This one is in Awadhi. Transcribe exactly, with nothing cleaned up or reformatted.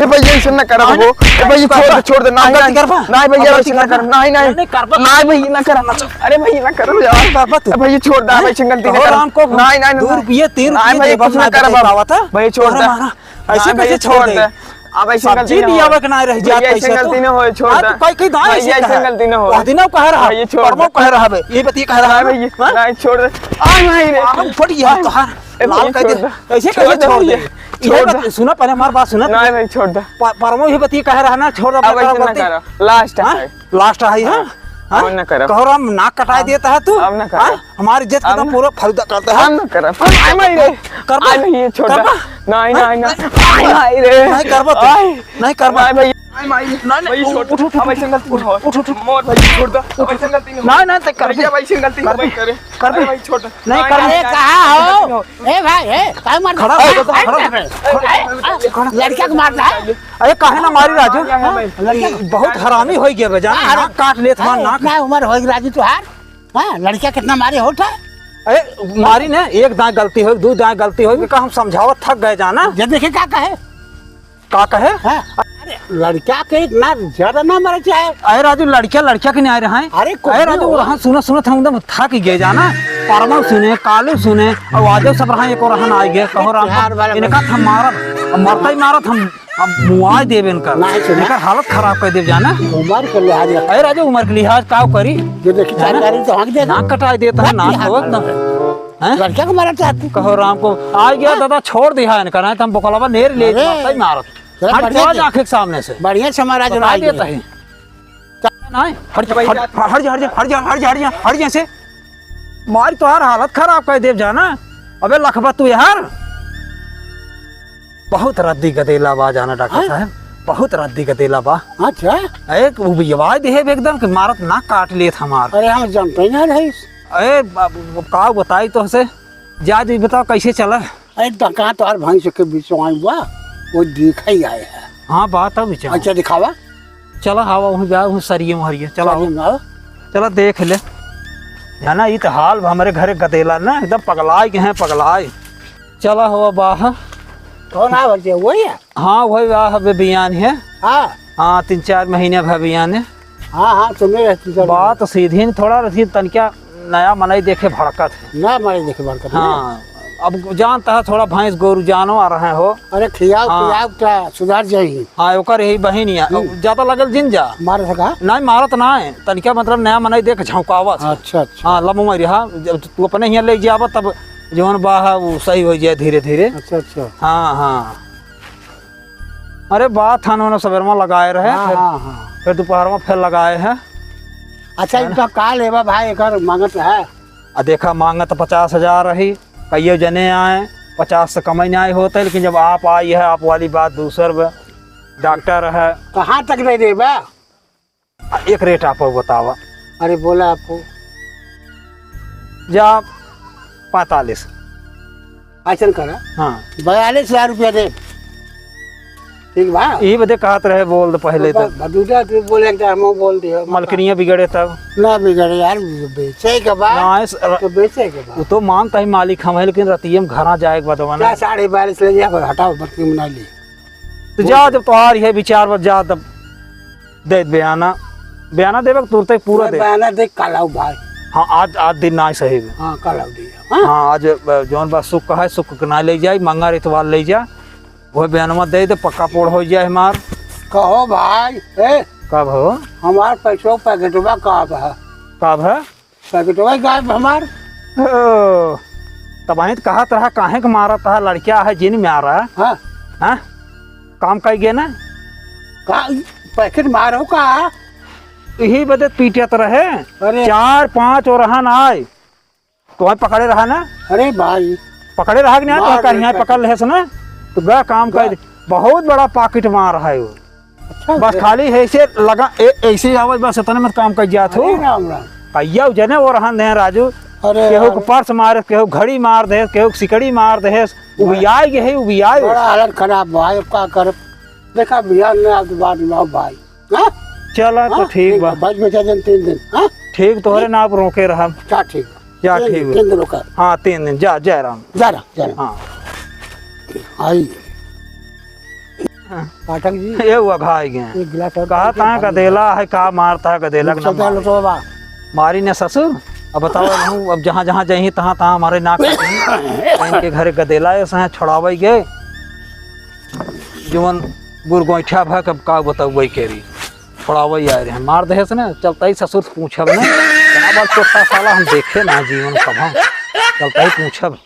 ए भैया, ऐसे ना करब हो। ए भैया, छोड़ दे, छोड़ दे। नहीं, नहीं। गलती करबा? नहीं भैया, ऐसे ना करब। नहीं, नहीं। नहीं करबा। नहीं भैया, ना करब। अरे भैया, ना करब यार। करबा तू? ए भैया, छोड़ दे, अब ऐसे गलती ना करब। राम को नहीं, नहीं, दो रुपये, तीन रुपये दे, कुछ ना करब। भैया, छोड़ दे। ऐसे कैसे छोड़ दे? अब ऐसे गलती ना होए। भैया, ऐसे गलती ना होए, छोड़ दे। कई, कई दाई ऐसे गलती ना होए, छोड़ दे। भैया, छोड़ दे। ये बतिया कह रहा है। नहीं, छोड़ दे। आ, नहीं रे। आ, ऊपर ये तोहार। ए, लाल कह दे। छोड़ दे। ऐसे कैसे छोड़ दे? छोड़ दे। सुना, पहले हमार बात सुना। नहीं भाई, छोड़ दे। प-, परमो ही बतिया कह रहा ना, छोड़ दे, अब ऐसे ना करो। लास्ट है। लास्ट है, हाँ? अब ना करो। कहो राम, नाक कटाई देता है तू। अब ना करो। हाँ? हमारी इज्जत का पूरा फायदा करता है। अब ना करो। नहीं, नहीं, छोड़ दे। नहीं, नहीं, नहीं। नहीं, नहीं, नहीं। नहीं, करबा तू। नहीं, करबा। नहीं, भाई। नहीं, भाई, छोड़ दे। अब ऐसे गलती ना हो। उठ, उठ, उठ। मोर भाई, छोड़ दे। अब ऐसे गलती ना हो। नहीं, नहीं, तो कर दे। भैया, भाई, ऐसे गलती ना हो, भाई, करे। कर दे। अरे भाई, छोड़ दे। नहीं, नहीं, कर दे। नहीं, कहाँ हो? ए भाई, ए, काहे मार खड़ा हो, ए, खड़ा हो। ए, ए, लड़का को मारता है? अरे, काहे ना मारी राजू? हाँ, हाँ, भाई। लड़का को बहुत हरामी हो गया बे, जाना, हाँ, नाक काट लेत हमार, अरे, नाक। इतना उम्र हो गई राजू तुहार? हाँ, लड़का कितना मारे होता है? अरे, मारी ना, एक दाएं गलती हो, दो दाएं गलती हो, का हम समझावत थक गए, जाना। ये देखे का कहे? का कहे? हाँ, अरे, लड़का के ना ज्यादा ना मारे चाहे। अरे राजू, लड़का, लड़का के नहीं आए रहे हैं। अरे, अरे राजू, वो रहा, सुना, सुना था, एकदम थक गए जाना। परमल सुने, कालू सुने, और आजो सब रहा, एक और रहन आ गए, कहो राम, इनका था मारत, अब मरता ही मारत, हम, हम मुआए देवे इनका। नहीं सुना। इनका हालत खराब कर देव जाना। उम्र के लिहाज रख। अरे राजू, उम्र के लिहाज का करी? जो देखी, जाना? चार गाड़ी तो हक दे। नाक कटाई देता है, नाक होत ना। हैं? लड़का को मारा चाहती। कहो राम को, आ गया दादा, छोड़ दिया इनका, नहीं तो हम बोकलवा नेर ले, अरे। मरता ही मारत। चलो, हट बढ़िया जा से। आँख के सामने से। बढ़िया से हमारा जो बता आज देता है। है। नहीं, हट जा, भाई, हट, हट जा, हट जा, हट जा, हट जा, हट जा, हट जा से। मारी तोहार हालत खराब कर देव जाना। अबे लखबा तू यार। बहुत रद्दी गदेला बा जाना डॉक्टर हाँ? साहब, बहुत रद्दी गदेला बा। अच्छा। ए, उबियवाय देहे एकदम कि मारत नाक काट लेत हमार। अरे, हम जानते ही ना रहीस। ए, बाबू, का बताई तोहसे? जा, तू बताओ कैसे चला? अरे, तो कहाँ तोहार भैंस के बीच में आई हुआ? वो दिखा ही आए है। हाँ, बात अब विचार। अच्छा, दिखावा। चला, हवा वहीं बा, वहीं सरिये महरिये। चला, सरिये में आओ। चला, देख ले। है ना, ई तो हाल बा हमरे घरे गदेला ना, एकदम पगलाए के हैं, पगलाए। चला, हवा बाह। कौन आ बच्चे, वही है? हाँ, वही बा, अबे बियान है। हाँ। हाँ, तीन चार महीने भा बियान है। हाँ, हाँ, सुने रहे, तीन चार बात महीने। सीधी न थोड़ा रही, तनिका नया मनई देखे भड़कत है। नया मनई देखे भड़कत है। हाँ, अब जानता है, थोड़ा भैंस गोरू जानवर हैं हो। अरे, खियाओ, हाँ। पियाओ, क्या सुधार जाएगी? हाँ, ओकर यही बहिन है। हम्म। ज्यादा लगल जिन जा। मार सका? नहीं, मारत ना है। तनिका मतलब नया मनई देख झोंकावत है। अच्छा, अच्छा। हाँ, लम उमर, हाँ, जब तू अपने हियाँ ले जाबा, तब जवन बा है, वो सही हो जाए धीरे धीरे। अच्छा, अच्छा। हाँ, हाँ। अरे, बात हन, उन्हें सबेरवा लगाए रहे, हाँ, फिर, हाँ, हाँ। फिर दोपहरवा फिर लगाए हैं। अच्छा, है ना? इनका का लेबा भाई, एकर मांगत है? आ, देखा, मांगत पचास हजार रही, कइयो जने आए, पचास से कम ही नहीं होते, लेकिन जब आप आई है, आप वाली बात दूसर बा, डॉक्टर है। कहाँ तक नहीं देबा? आ, एक रेट आप बतावा। अरे बोला आपको। जा पैंतालीस। ऐसन करा। हाँ। बयालीस हजार रुपया दे। ठीक बा? यही बदे कहत रहे, बोल दे पहले तो। ब-, दूसरा तू बोले तो हम बोल दियो। मलकिनिया बिगड़े तब। ना बिगड़े यार, बेचे के बा। ना, इस र-, तो बेचे के बा। वो तो मानता ही मालिक हम है, लेकिन रतिये में घरा जाए के बदवा ना। क्या साढ़े बारह ले जा, हटाओ, मत क्यों बना ली। तो जा, जब तोहार है विचार बस जा, तब दे बयाना, बयाना देबे के तुरते पूरा दे। बयाना दे, काल आओ भाई। हाँ, आज, आज दिन ना सही बे। हाँ, काल आओ दिया। हाँ? हाँ, आज, अ, जौन बा शुक है, शुक के ना ले जाई, मंगर इतवार ले जा। वह बयानवा दे दे, पक्का पोड़ हो जाए हमार। कहो भाई, ए, कब हो? हमार पैसो पैकेटवा कब है? कब है? पैकेटवा गायब हमार। ओ, तब अहीं त कहत रहा, काहे के मारत रहा, लड़किया है जिन मारा। हाँ। हाँ? काम कई गए ना? का, पैकेट मारो का? यही बदे पीटत रहे। अरे। चार पांच ओरहन आए। तो वहीं पकड़े रहा ना? अरे भाई। पकड़े रहा कि नहीं? मार तो कहीं पकड़ लेस ना? तो गा काम कर दे। बहुत बड़ा पाकिट मार है वो। अच्छा, बस खाली है ऐसे लगा, ए-, ऐसे आवाज बस इतने में काम कर जात हो। अरे राम राम। कहिया जने वो रहन दे राजू। अरे केहू के यार। पर्स मार, केहू घड़ी मार दे, केहू के सिकड़ी मार दे, उबियाई के है, उबियाई। बड़ा हालत खराब भाई, अब का करब? देखा बिहार में आज बाद में आओ भाई। हाँ? चला तो हाँ? ठीक बा। बस बेचा दिन तीन दिन, हाँ? ठीक, तोहरे ठीक। नाप रोके रहब। अच्छा, ठीक बा। जा, तीन ठीक दिन, बा। तीन दिन रोका। हाँ, तीन दिन। जा, जय राम। जय राम, जय राम। हाँ। आई। पाठक जी, ये हुआ घाई गए। एक गिलास और कहा पानी ता दे। गदेला है, का मारता है गदेला के ना चलता है मारे। लोटवा बा। मारी ने ससुर। अब बताओ, अब हम, अब जहाँ, जहाँ जाइहीं, तहाँ, तहाँ हमारे नाक कटिहीं। इनके घरे गदेला ऐसा है, छोड़ावे गए। जवन गुरगोइठा भा, अब का बताऊ, वही कह रही। छोड़ावे आए रहे, मार देहे से ना, चलता ही ससुर से पूछब ना। इतना बड़ चोट्टा साला हम देखे ना जीवन कभा। चलता ही पूछब।